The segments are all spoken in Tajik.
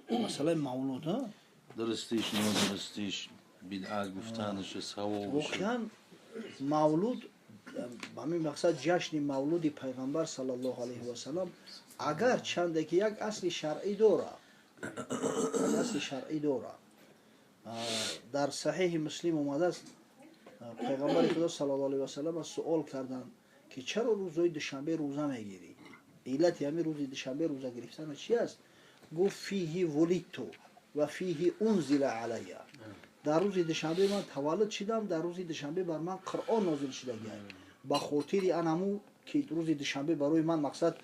Масъалаи мавлуд. Дурустиш, нодурустиш, бидъат гуфтанаш, савобш. Воқеан, мавлуд ба ҳамин мақсад, ҷашни мавлуди пайғамбар саллаллоҳу алайҳи васалам, агар чанде ки як асли шаръӣ дора, асли шаръӣ дора. Дар Саҳеҳи Муслим омадааст, пайғамбари Худо саллаллоҳу алайҳи васалам суол карданд, ки чаро рӯзҳои душанбе рӯза мегирӣ? Иллати ҳамин рӯзи душанбе рӯза гирифтана чи аст? Гуфт: فيه ولدت وفيه أنزل علي. Дар рӯзи душанбе ман таваллуд шидам, дар рӯзи душанбе бар ман Қуръон нозил шидагиай. Ба хотири анаму ки рӯзи душанбе барои ман, мақсад,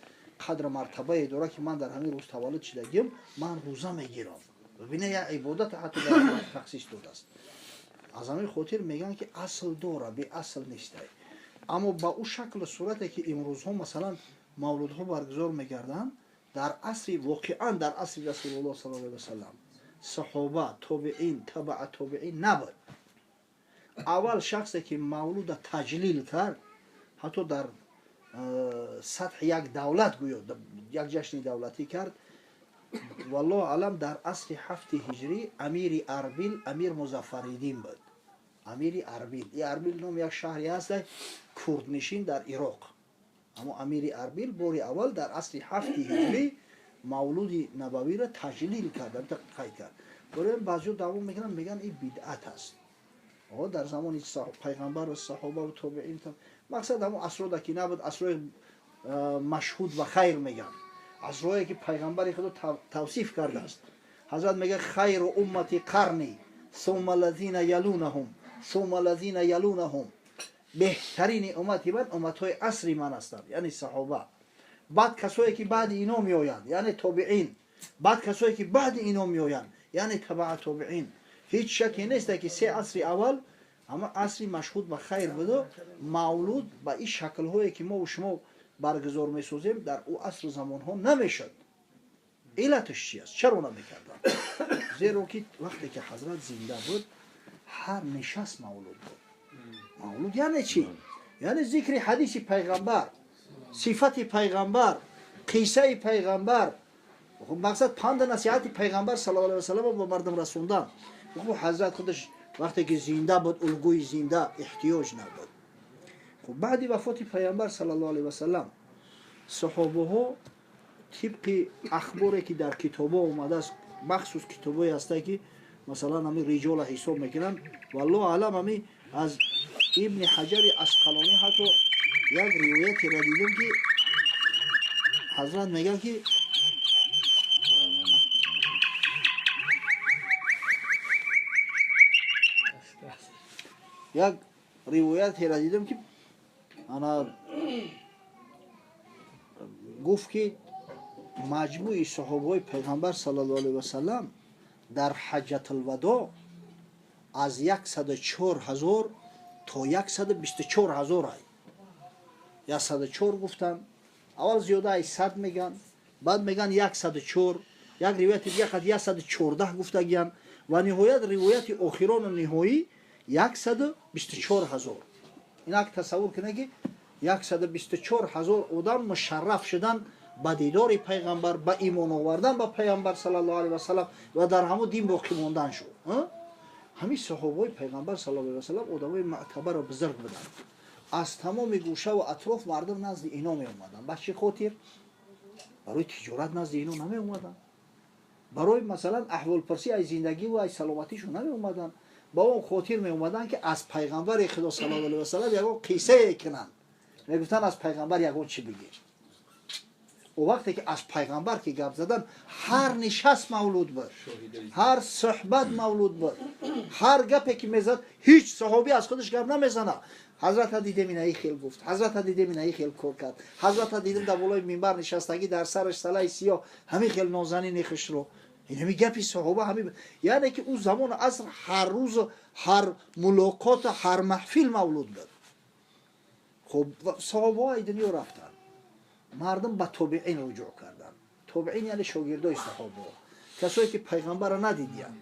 қадру мартабае дорад, ки ман дар ҳамин рӯз таваллуд шидагиам, ман рӯза мегирам. Бибина, як ибодат ҳатто дар тахсис додааст. Аз ҳамин хотир мегӯянд, ки асл дора, беасл нестай. Аммо ба ӯ шаклу сурате, ки имрӯзҳо, масалан, мавлудҳо баргузор мегарданд, дар асри, воқеан, дар асри Расулуллоҳ саллаллоҳу алайҳи васалам, саҳоба, тобеин, табаа тобеин набуд. Аввал шахсе, ки мавлуда таҷлил кард, ҳатто дар сатҳи як давлат, гӯё як ҷашни давлатӣ кард, валлоҳу аълам, дар асри ҳафти ҳиҷрӣ амири Арбил, амир Музаффариддин буд. Амири Арбил, и Арбил номи як шаҳре ҳаст, курднишин, дар Ироқ. Аммо амири Арбил бори аввал дар асри ҳафти ҳиҷрӣ мавлуди набавиро таҷлил кард, қайд кард. Барои баъзеҳо даъво мекунанд, мегӯянд, ин бидъат аст. Дар замони пайғамбару саҳобаву тобеин, мақсад, ҳамон асрода ки набуд, асрои машҳуд ва хайр мегӯянд, асрое ки пайғамбари худо тавсиф кардааст. Ҳазрат мегӯяд: خير أمتي قرني ثم الذين يلونهم ثم الذين يلونهم. Беҳтарини уммати ман умматҳои асри ман ҳастанд, яъне саҳоба, баъд касое ки баъди ино меоянд, яъне тобеин, баъд касое ки баъди ино меоянд, яъне табаа тобеин. Ҳеҷ шаке несте, ки се асри аввал ҳама асри машҳуд ба хайр буду мавлуд ба ин шаклҳое, ки мо шумо баргузор месозем, дар ӯ асру замонҳо намешуд. Иллаташ чи аст? Чаро намекарданд? Зеро ки вақте ки ҳазрат зинда буд, ҳар нишаст мавлуд буд. Мавлуд яъне чӣ? Яъне зикри ҳадиси пайғамбар, сифати пайғамбар, қиссаи пайғамбар, мақсад, панду насиҳати пайғамбар саллаллоҳу алайҳи васалам ба мардум расондан. Хуб, ҳазрат худаш вақте ки зинда буд, улгӯи зинда, эҳтиёҷ набуд. Хуб, баъди вафоти пайғамбар саллаллоҳу алайҳи васалам саҳобаҳо, тибқи ахборе, ки дар китобҳо омадааст, махсус китобҳое ҳастанд, ки, масалан, ҳамин риҷола ҳисоб мекунанд, валлоҳу аълам, ҳами аз Ибни Ҳаҷари Асқалонӣ ҳатто як ривоятеро дидем, ки ҳазрат мегӯяд, ки як ривоятеро дидем, ки ана гуфт, ки маҷмӯи саҳобаҳои пайғамбар саллаллоҳу алайҳи васалам дар ҳаҷҷатулвадо аз 104 000 то 124 000 ай. 104 гуфтанд аввал, зиёда ай 100 меган, баъд меган 104, як ривояти дига қад 114 гуфтагиян ва ниҳоят ривояти охирону ниҳоӣ 124 000. Инак, тасаввур кунед, ки 124 000 одам мушарраф шудан ба дидори пайғамбар, ба имон овардан ба пайғамбар саллаллоҳу алайҳи васалам ва дар ҳамон дин боқӣ мондан шуд. Ҳамин саҳобаҳои пайғамбар саллаллоҳу алайҳи васалам одамои мӯътабару бузург буданд. Аз тамоми гӯшаву атроф мардум назди ино меомаданд. Ба чӣ хотир? Барои тиҷорат назди ино намеомаданд, барои, масалан, аҳволпурсӣ аз зиндагиву аз саломатишон намеомаданд. Ба он хотир меомаданд, ки аз пайғамбари Худо саллаллоҳу алайҳи васалам ягон қиссае кунанд. Мегуфтанд, аз пайғамбар ягон чӣ бигир. О, вақте ки аз пайғамбар ки гап задан, ҳар нишаст мавлуд буд, ҳар суҳбат мавлуд буд, ҳар гапе ки мезад. Ҳеҷ саҳобӣ аз худаш гап намезана: ҳазрата дидем, инаи хел гуфт, ҳазрата дидем, инаи хел кор кард, ҳазрата дидем, дар болои минбар нишастагӣ, дар сараш салаи сиёҳ, ҳамин хел нозанини хушро. Ин гапи саҳоба ҳами, яъне ки ӯ замону аср ҳар рӯзу ҳар мулоқоту ҳар маҳфил мавлуд буд. Хуб, саҳобаҳо ай дунё рафтанд, мардум ба тобеин руҷӯъ карданд. Тобеин яъне шогирдои саҳобаҳо, касое ки пайғамбарро надидиянд,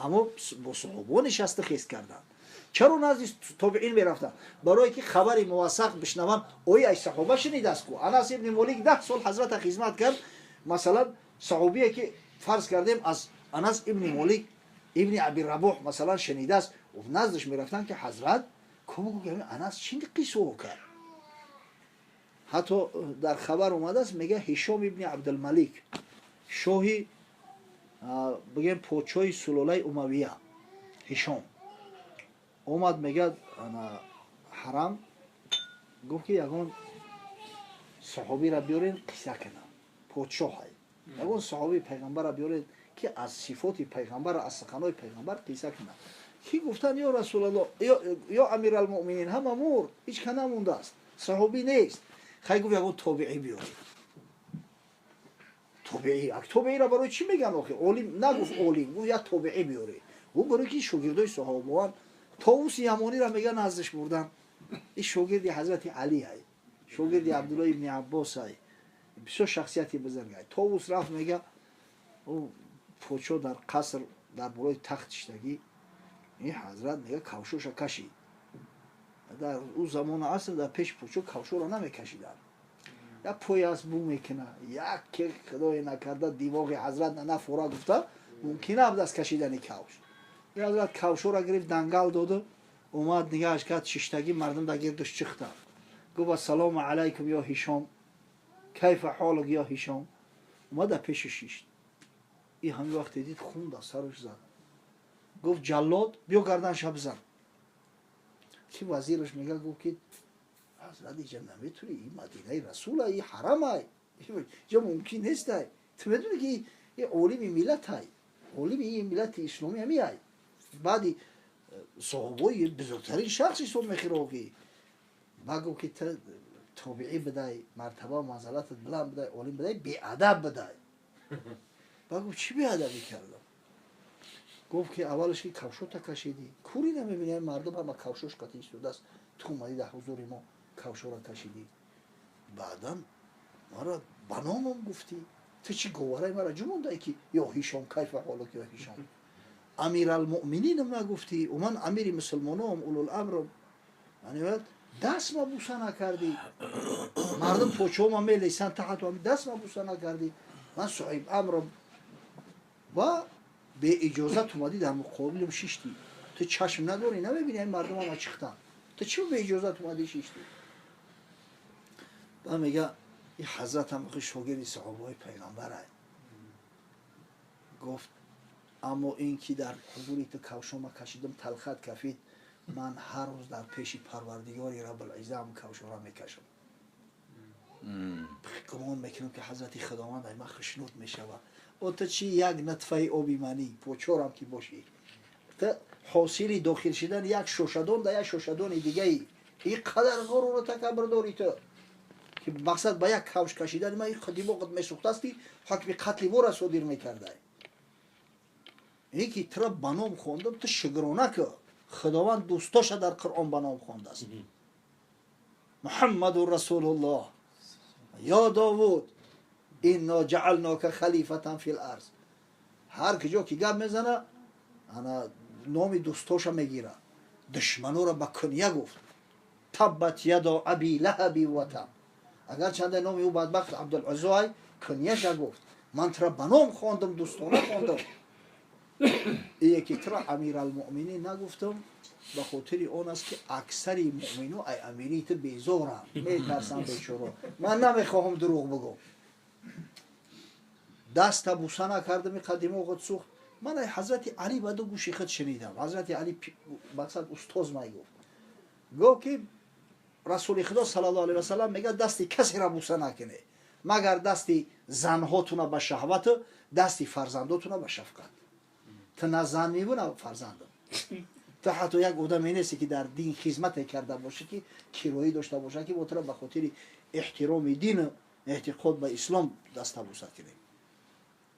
аммо бо саҳобаҳо нишаста хест карданд. Чаро назди тобеин мерафтанд? Барое ки хабари мувассақ бишнаванд. Ои ай саҳоба шунидааст ку. Анас ибни Молик 10 сол ҳазрата хизмат кард, масалан, саҳобие ки Фарз кардем, аз Анас ибни Молик ибни Аби Рабоҳ, масалан, шунидааст, наздаш мерафтанд, ки ҳазрат, ку Анас чӣ қиссо кард. Ҳатто дар хабар омадааст, мега, Ҳишом ибни Абдулмалик, шоҳи, бигем, подшоҳи сулолаи Умавия, Ҳишом омад, мега, ҳарам, гуфт, ки ягон саҳобиро биёред, қисса кунам. Подшоҳай, ягон саҳобии пайғамбарро биёред, ки аз сифоти пайғамбар, аз суханои пайғамбар қисса кунад. Ки гуфтанд: «Ё Расулалло, ё Амиралмуъминин, ҳама мурд, ҳеҷ ка намондааст, саҳобӣ нест». Хай, гуфт, ягон тобеӣ биёред. Тобеӣ, ак тобеиро барои чӣ меган охи? Олим нагуфт, олим гуфт, як тобеӣ биёред. Гуфт, барои ки шогирдои саҳобаан. Товуси Ямониро, мега, наздиш бурдан. Ин шогирди ҳазрати Али ай, шогирди Абдулло ибни Аббос ай, бисёр шахсияти бузург ай. Товус рафт, мега, ӯ подшоҳ дар қаср, дар болои тахт шиштагӣ. Ин ҳазрат, мега, кавшоша кашид. Дар ӯ замону аср дар пеши подшоҳ кавшоро намекашиданд. Як пояс бу мекуна, як ки худое накарда димоғи ҳазрат нафора гуфта, мумкин абд аз кашидани кавш. Ин ҳазрат кавшоро гирифт, дангал доду омад, нигаҳаш кард, шиштагӣ, мардум дар гирдуш чихтанд. Гуфт: «Ассалому алайкум, ё Ҳишом, кайфа ҳолук, ё Ҳишом». Омад, дар пеши шишт. И ҳамин вақте дид, хун дар сараш зад. Гуфт: «Ҷаллод, биё, гарданша бизан». Ки вазираш, мега, гуфт, ки ҳазрат, иҷа наметуни, и Мадинаи Расула, и ҳарамай, иҷа мумкин нестай. Ту медони, ки и олими миллатай, олими и миллати исломӣ ҳамиай, баъди соҳибои бузургтарин шахс ҳисоб мехӯро. Ба гуфт, ки ту тобеӣ бидай, мартаба манзалатат баланд бидай, олим бидай, беадаб бидай. Ба гуфт: «Чӣ беадабӣ кардам?» Гуфт, ки аввалаш ки кавшота кашидӣ, кури намебини, мардум ҳама кавшош қатӣ истодааст, ту омадӣ, дар ҳузури мо кавшора кашидӣ. Баъдан мара ба номам гуфтӣ. Ту чӣ говараи мара ҷумондай, ки ё Ҳишом, кайфа ҳолук, ё Ҳишом, Амиралмуъмининам нагуфтӣ, ман амири мусулмоном, улуламрам. Даст ма буса накардӣ, мардум почома мелесанд, та ҳатто даст ма буса накардӣ, ман соҳиб амрам. Ва беиҷозат омадӣ, дар муқобилам шиштӣ. Ту чашм надорӣ, намебинӣ, ин мардум ҳама чихтанд, ту чӣ беиҷозат омадӣ, шиштӣ? Ба мега, ин ҳазратам шогирди саҳобаҳои пайғамбарай. Гуфт: «Аммо ин ки дар ҳузури ту кавшома кашидам, талхат кафид, ман ҳар рӯз дар пеши Парвардигори Рабулиззаам кавшора мекашам. Гумон мекунам, ки ҳазрати Худованд ай ман хушнуд мешавад. О, ту чи як нутфаи оби манӣ почорам ки бошӣ, ту ҳосили дохил шидан як шошадон дар як шошадони дигаи, ин қадар ғуруру такаббур дорӣ ту, ки мақсад ба як кавш кашидани ман ин димоғат месӯхтааст, ки ҳукми қатли мора содир мекардай. Ин ки тура ба ном хондам, ту шукрона ку. Худованд дӯстоша дар Қуръон ба ном хондааст: Муҳаммаду Расулуллоҳ, ё Довуд, инно ҷаалнока халифатан фил арз». Ҳар киҷо ки гап мезана, ана номи дӯстоша мегира, душманора ба куния гуфт: таббат ядо аби лаҳаби ватаб. Агарчанде номи ӯ бадбахт Абдулуззоай, кунияша гуфт: «Ман тура ба ном хондам, дӯстона хондам. Ие ки тура Амиралмуъминин нагуфтам, ба хотири он аст, ки аксари муъмино ай амирии ту безоранд, метарсанд бечоро. Ман намехоҳам дурӯғ бигӯм. Даста буса накардам, иқа димоғат сӯхт. Ман ай ҳазрати Али ба ду гӯши худ шунидам. Ҳазрати Али, мақсад, устоз май, гуфт, ки Расули Худо саллаллоҳу алайҳи васалам мегӯяд: дасти касеро буса накунед, магар дасти занҳотуна ба шаҳвату дасти фарзандотуна ба шафқат. Ту на зан мебу, на фарзандам. Ту ҳатто як одаме несте, ки дар дин хизмате карда бошӣ, ки кироӣ дошта боша, ки мо тура ба хотири эҳтироми дину эътиқод ба ислом даста буса кунем.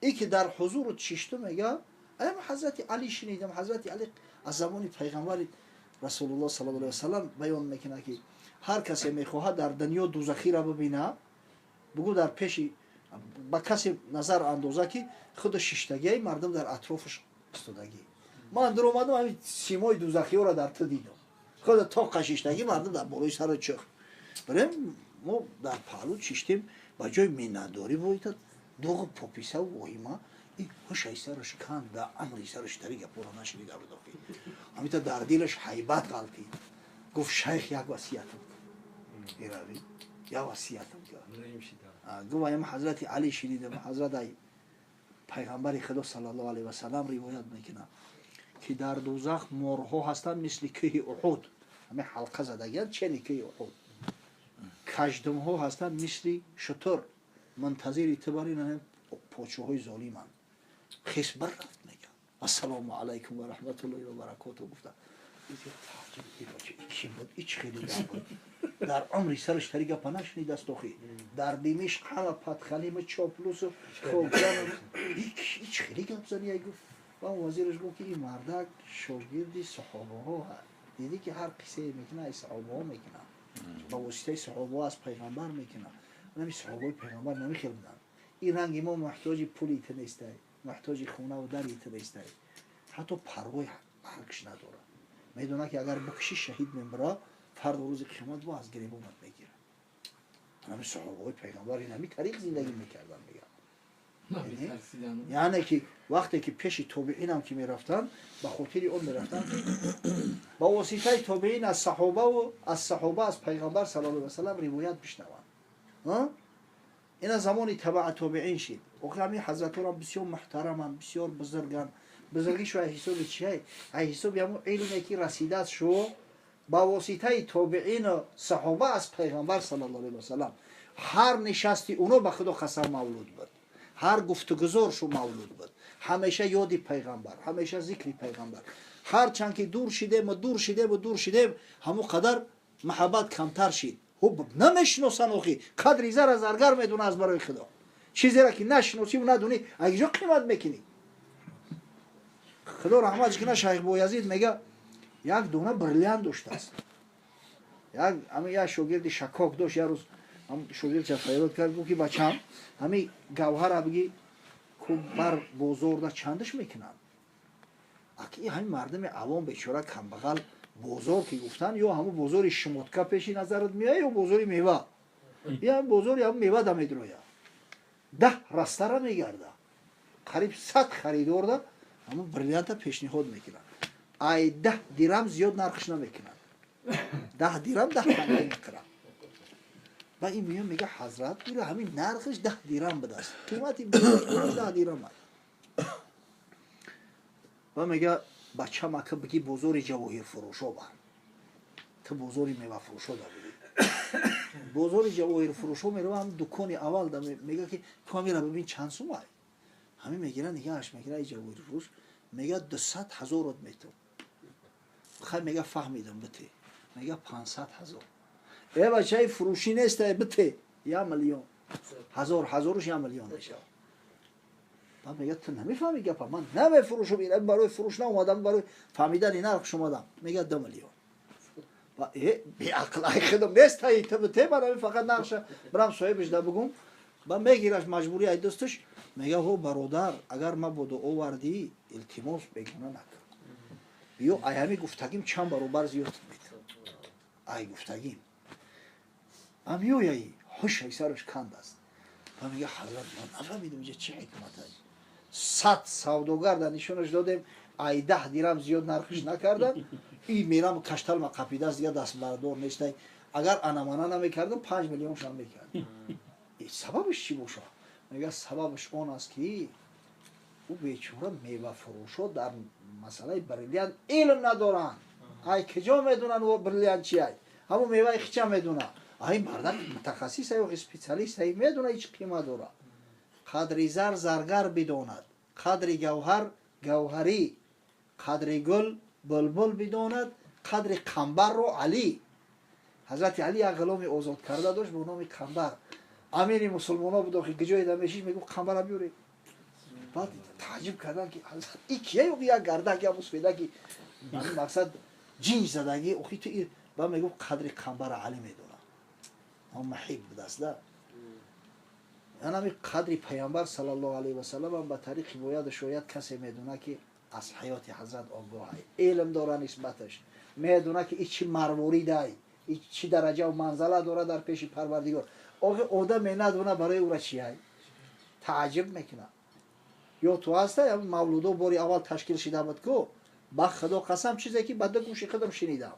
И ки дар ҳузуру чишту, мега, ам ҳазрати Али шунидам. Ҳазрати Али аз забони пайғамбари Расулуллоҳ саллаллоҳу алайҳи васалам баён мекунад, ки ҳар касе мехоҳад дар дунё дузахиро бибина, бугӯ, дар пеши ба касе назар андоза, ки худу шиштагиаи, мардум дар атрофаш истодагӣ. Ман дуромадам, ҳамин симои дузахиёро дар ту дидам. Худа тоқа шиштагӣ, мардум дар болои саро чиқ. Барем, мо дар паҳлӯ шиштем, ба ҷои миннатдорӣ боитад. Доғу пописаву воҳима и ҳушай сараш канд, да амри сараш тари гапора нашинида буд. Охи ҳамита дар дилаш ҳайбат ғалтид. Гуфт: «Шайх, як васиятам ирави, як васиятам». Гуфт: «Аям ҳазрати Али шинидам, ҳазрат ай пайғамбари Худо саллаллоҳу алайҳи васалам ривоят мекунад, ки дар дӯзах морҳо ҳастанд мисли кӯҳи Уҳуд, ҳамин ҳалқа задагианд, чени кӯҳи Уҳуд. Каждумҳо ҳастанд мисли шутур, мунтазири ту бар ин подшоҳои золиманд». Хес бар рафт, мега: «Ассалому алайкум ва раҳматуллоҳи ва баракоту», гуфта. Ки буд? Ич хеле буд, дар умри сараш тари гапа нашунидааст. Охи дар Димишқ ҳама падхалиму чоплусу ич хеле гап зани. Гуфт ва вазираш гуфт, ки ин мардак шогирди саҳобаҳо. Дидӣ, ки ҳар қиссае мекунад, ай саҳобаҳо мекунад, ба воситаи саҳобаҳо аз пайғамбар мекунад. Нами саҳобаҳои пайғамбар намихел буданд. Ин ранги мо муҳтоҷи пули ту нестай, муҳтоҷи хонаву дари ту нестай, ҳатто парвои маргш надорад. Медонад, ки агар бикушӣ, шаҳид мемира, фардо рӯзи қиёмат бо аз гиребонат мегирад. Ҳами саҳобаҳои пайғамбар ин ҳами тариқ зиндагӣ мекарданд, мегӯям. Яъне ки вақте ки пеши тобиинам ки мерафтанд, ба хотири он мерафтанд, ки ба воситаи тобиин аз саҳобаву аз саҳоба аз пайғамбар саллаллоҳу алайҳи васалам ривоят бишнаванд. Ина замони табаа тобиин шид. Охир ҳамин ҳазратҳоро бисёр муҳтараманд, бисёр бузурганд. Бузургишо ай ҳисоби чиай? Ай ҳисоби ҳамун илме, ки расидааст шу ба воситаи тобиину саҳоба аз пайғамбар саллаллоҳу алайҳи васалам. Ҳар нишасти уно, ба Худо қасам, мавлуд буд, ҳар гуфтугузоршу мавлуд буд. Ҳамеша ёди пайғамбар, ҳамеша зикри пайғамбар. Ҳарчанд ки дур шидему дур шидему дур шидем, ҳамун қадар маҳаббат камтар шид. Хуб намешиносанд. Охи қадри зара заргар медона. Аз барои Худо, чизеро ки нашиносиву надонӣ, агиҷо қимат мекунӣ? Худо раҳматш кина, шайх Боязид мега, як дона бриллиант доштааст. Як ами як шогирди шакок дошт. Як рӯз шогирдша фарёд кард, гуфт, ки бачам, ҳами гавҳара биги ку бар бозорда чандаш мекунанд? Аки ҳамин мардуми авом, бечора, камбағал, бозор ки гуфтанд, ё ҳамун бозори шумотка пеши назарат меояд, ё бозори мева. Я бозори ҳамун мева да медроя, 10 растара мегарда, қариб 100 харидорда ҳамун бриллианта пешниҳод мекунад. Ай 10 дирам зиёд нархш намекунад. 10 дирам, 10 танга мекунад. Ба ин меён, мега: «Ҳазрат, ира ҳамин нархш 10 дирам будааст, қимати 10 дирам аст». Ва мега: «Бачам, ака биги бозори ҷавоҳирфурӯшо бар, ту бозори мевафурӯшо да биги». Бозори ҷавоҳирфурӯшо мерава, ҳам дукони аввал да мега, ки ту ҳамира бибин, чанд сум ай? Ҳамин мегира, нигаҳаш мегира. Ай ҷавоҳирфурӯш мега: «200 ҳазорот метон». Хай, мега, фаҳмидам, бите. Мега: 500 000. Э, бачаи фурӯшӣ нестай, бите, 1 миллион. Ҳазор ҳазоруш 1 миллион мешавад. Баъд мега: «Ту намефаҳми гапа, ман намефурӯшам, барои фурӯш наомадам, барои фаҳмидани нархш омадам». Мега: «2 миллион». Беақл, ай худам нестай, ту бите, ман фақат нархша бирам соҳибаш да бугум. Ба мегираш маҷбурӣ ай дӯсташ. Мега: «Ҳо, бародар, агар мабодо овардӣ, илтимос, бегуна накун, биё, ай ҳами гуфтагим чанд баробар зиёд метам, ай гуфтагим». Ба меояй, ҳушай сараш канд аст. Ба мега: «Ҳазрат, ман нафаҳмидам, инҷа чӣ ҳикмат аст? 100 савдогар да нишонаш додем, ай 10 дирам зиёд нархиш накардан. И мерам кашталма қапидааст, дига дастбардор нестай. Агар анамана намекардам, 5 миллионшам мекард. Сабабаш чӣ бошад?» Мега: «Сабабаш он аст, ки ӯ бечора мевафурӯшо дар масъалаи бриллиант илм надоранд. Ай киҷо медонанд бриллиант чи? Ай ҳамун меваи хича медона. Ай мардак мутахассис ай, специалист ай, медона ҳеч қимат дорад. Қадри зар заргар бидонад, қадри гавҳар гавҳарӣ, қадри гул булбул бидонад, қадри қамбарро Алӣ». Ҳазрати Алӣ як ғуломи озод карда дошт бо номи Қамбар. Амири мусулмонҳо буд. Охи киҷое да мешиш, мегуфт: «Қамбара биёред». Баъд тааҷҷуб кардан, ки и кия? Як гардак, як мусфедаки, мақсад, ҷинҷ задагӣ. Охи ту ба мегуфт: «Қадри қамбара Алӣ медонад». Маҳиб будааст да. Янами қадри пайғамбар саллаллоҳу алайҳи васалам ҳам ба тариқи бояду шояд касе медона, ки аз ҳаёти ҳазрат огоҳ, илм дора нисбаташ, медона, ки и чӣ марворидай, и чӣ дараҷаву манзала дора дар пеши Парвардигор. Охи одаме надона, барои ӯра чиай? Тааҷҷуб мекунад. Ё ту ҳаста мавлудо бори аввал ташкил шида буд ку, ба Худо қасам, чизе ки ба ду гӯши худам шунидам.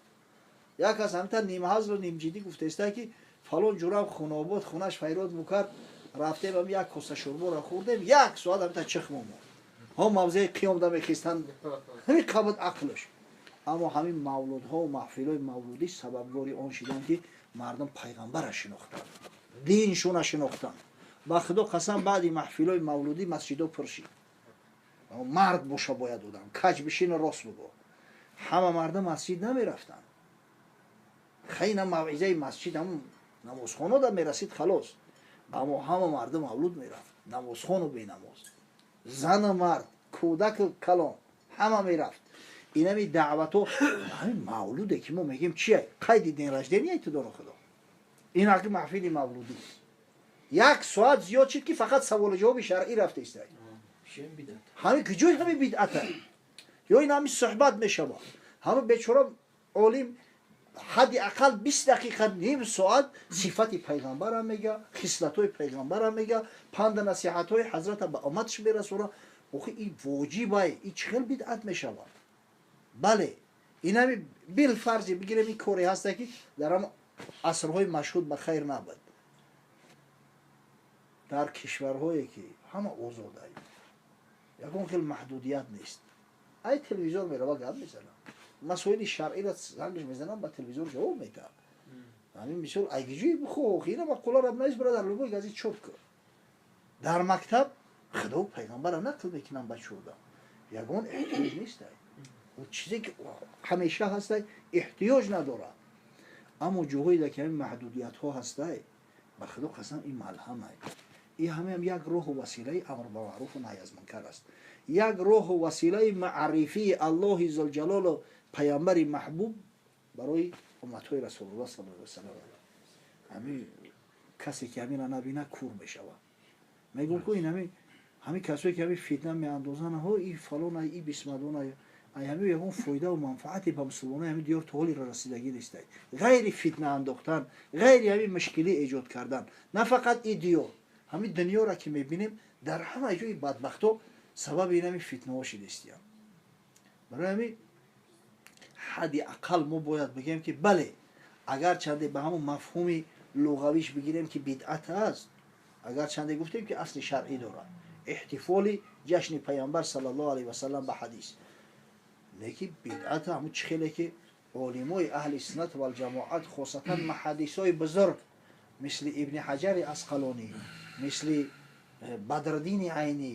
Як кас ҳамта нимҳазлу нимҷиддӣ гуфтаиста, ки фалон ҷурам Хунобод хунаш файрод мукард, рафтем, ам як коса шӯрборо хӯрдем, як соат ҳамта чих момонд. Ҳо, мавзеи қиёмда мехистанд, ҳамин қабуд ақлш. Аммо ҳамин мавлудҳо, маҳфилҳои мавлудӣ сабабгори он шиданд, ки мардум пайғамбара шинохтанд, диншуна шинохтанд. Ба Худо қасам, баъди маҳфилҳои мавлудӣ масҷидо пур шид. Мард боша бояд одам каҷ бишина, рост буго. Ҳама мардум масҷид намерафтанд. Хайна мавъизаи масҷид ҳамун намозхонода мерасид, халос. Аммо ҳама мардум мавлуд мерафт, намозхону бенамоз, зану мард, кӯдаку калон, ҳама мерафт. Инами даъвато, ҳамин мавлуде ки мо мегӯем, чия? Қайди день рождения ту доно Худо. Ин ҳақи маҳфили мавлудӣ як соат зиёд шид, ки фақат саволу ҷавоби шаръӣ рафта истай. Ҳамин куҷои ҳамин бидъата? Ё ин ҳамин суҳбат мешавад. Ҳама бечора олим ҳадди ақал 20 дақиқа, ним соат сифати пайғамбарам мега, хислатҳои пайғамбарам мега, панду насиҳатҳои ҳазрата ба омадаш мерасона. Охи, ин воҷибай, ин чӣ хел бидъат мешавад? Бале, инами билфарзи бигирем, ин коре ҳаста, ки дар ҳам асрҳои машҳуд ба хайр набуд. Дар кишварҳое ки ҳама озодай, ягон хел маҳдудият нест, ай телевизор мерава, гап мезанам, масоили шаръиро зангш мезанам, ба телевизор ҷавоб медиҳад. Ҳамин мисол айгиҷои бихо, ина мақоларо навис, бира дар любой газет чоп кун. Дар мактаб Худо пайғамбара нақл мекунам бачода, ягон эҳтиёҷ нестай. Чизе ки ҳамеша ҳастай, эҳтиёҷ надорад. Аммо ҷоҳое ки ҳамин маҳдудиятҳо ҳастай, ба Худо қасам, ин малҳамай. Ин ҳамаам як роҳу василаи амр ба маъруфу наҳй аз мункар аст, як роҳу василаи маърифии Аллоҳи зулҷалолу паямбари маҳбуб барои умматҳои Расулуллоҳ саллаллоҳу алайҳи васаллам. Ҳамин касе ки ҳамина набина, кур мешавад. Мегӯм ку, ин ҳамин касое ки ҳамин фитна меандозанд, ҳо, и фалона, и бисмадона, ай ҳамин ягон фоидаву манфаате ба мусулмонои ҳамин диёр то ҳолиро расидагӣ нестай, ғайри фитна андохтан, ғайри ҳамин мушкилӣ эҷод кардан. На фақат и диёр, ҳамин дунёро ки мебинем, дар ҳама ҷои бадбахто сабаби ин ҳамин фитнаҳо шидистиянд. Барои ҳамин ҳадди ақал мо бояд бигӯем, ки бале, агарчанде ба ҳамон мафҳуми луғавиш бигирем, ки бидъат аст, агарчанде гуфтем, ки асли шаръӣ дорад эҳтифоли ҷашни пайғамбар саллаллоҳу алайҳи васалам ба ҳадис, леки бидъат ҳамун чӣ хеле ки олимои аҳли суннат валҷамоат, хосатан муҳаддисои бузург, мисли Ибни Ҳаҷари Асқалонӣ, мисли Бадрдини Айнӣ,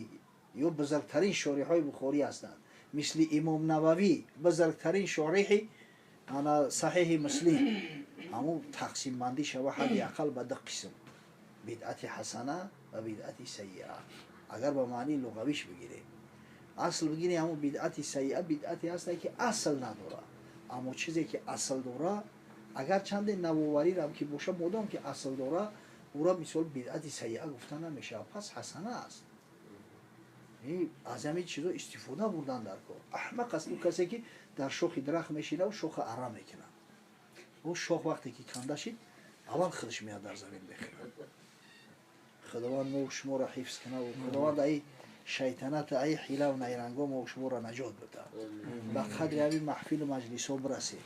ё бузургтарин шориҳои Бухорӣ ҳастанд, мисли Имом Нававӣ, бузургтарин шориҳи ана Саҳиҳи Муслим, ҳамун тақсимбандӣ шава ҳадди ақал ба ду қисм: бидъати ҳасана ва бидъати сайиа. Агар ба маънии луғавиш бигирем, асл бигирем, ҳамун бидъати сайиа бидъате ҳаста, ки асл надорад. Аммо чизе ки асл дора, агарчанде навоварирам ки боша, модом ки асл дора, ӯра мисол бидъати сайиа гуфта намешавад, пас ҳасана аст. Аз ҳамин чизо истифода бурдан дар кор. Аҳмақ аст ӯ касе, ки дар шохи дарахт мешинаву шоха ара мекунад. Ӯ шох вақте ки канда шид, аввал худаш меяд, дар замин мехӯрад. Худованд мо шуморо ҳифз кунаву Худованд ай шайтаната, ай ҳилаву найранго мо шуморо наҷот бида, ба қадри ҳамин маҳфилу маҷлисҳо бирасед.